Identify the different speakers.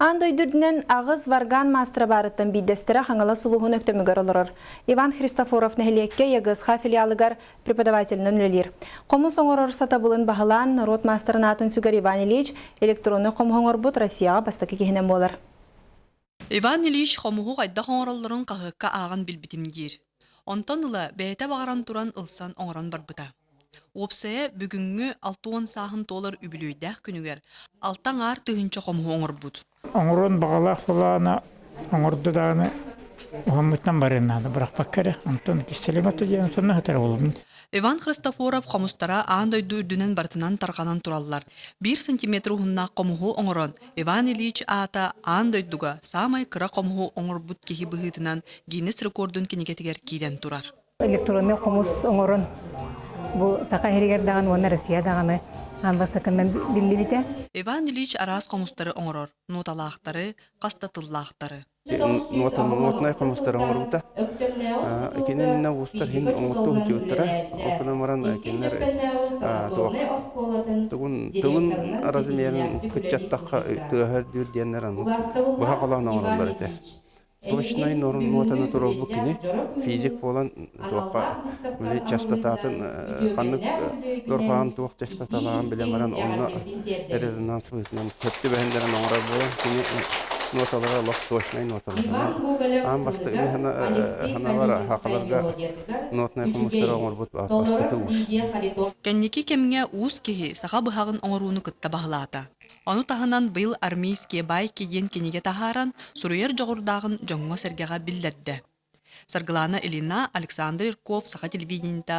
Speaker 1: Аан дойду үрдүнэн аҕыс варган маастара баарыттан биирдэстэрэ Хаҥалас улууһун Өктөмүгэр олорор. Иван Христофоров нэһилиэккэ ЯГСХ филиалыгар преподавателинэн үлэлиир. Хомус оҥорор сатабылын баһылаан, норуот маастарын аатын сүгэр Иван Ильич электроннай хомуһу оҥорбут Россияҕа бастакы киһинэн буолар.
Speaker 2: Иван Ильич хомуһу хайдах оҥороллорун хаһыакка ааҕан билбитим диир. Онтон ыла бэйэтэ баҕаран туран ылсан оҥорон барбыта. Уопсайа бүгүҥҥү 60 сааһын туолар үбүлүөйдээх күнүгэр алта аҥаар тыһыынча хомуһу оҥорбут.
Speaker 3: Оҥоруон баҕалаах былаана оҥордо даҕаны уһаммытынан барыан наада бырахпакка эрэ. Онтон кистэлэҥ ото диэн онтон сытар буолабын.
Speaker 2: Иван Христофоров хомустара аан дойду үрдүнэн барытынан тарҕанан тураллар. Биир сантиметр уһуннаах хомуһу оҥорон, Иван Ильич аата аан дойдуга саамай кыра хомуһу оҥорбут киһи быһыытынан Гиннес рекордун кинигэтигэр киирэн турар.
Speaker 4: Электроннай хомус оҥорон бу Саха сиригэр даҕаны уонна Россия даҕаны аан бастакынан биллибитэ.
Speaker 2: Иван Ильич араас хомустары оҥорор, нуоталаахтары, хас да тыллаахтары.
Speaker 5: Нуотунай хомустары оҥорбута. Кининнэ уустар хин оҥоттуу сылдьыбыттара. Ол гынан баран кинилэр туох тугун тылын размерин кыччаттахха тыаһа үрдүүр диэннэр быһа холоон оҥороллор этэ. Точнай нуотаны туруорбут кини физик буолан туохха били частотатын ханнык дорҕоон туох частоталааҕын билэн баран онно резонанс быһыытынан сөп түбэһиннэрэн оҥорор буолан кини ноталара олох точнай ноталар. Аан бастакы ханабар хахаларга нотнай хомустары оҥорбут бастакы уус.
Speaker 2: Кэнники кэмҥэ уус киһи саха быһаҕын оҥорууну кытта баһылаата. Ону таһынан быйыл «Армейские байки» диэн кинигэ таһааран, суруйар дьоҕурдааҕын дьоҥҥо-сэргэҕэ биллэрдэ. Саргылаана Ильина, Александр Ирков, Саха телевидениета.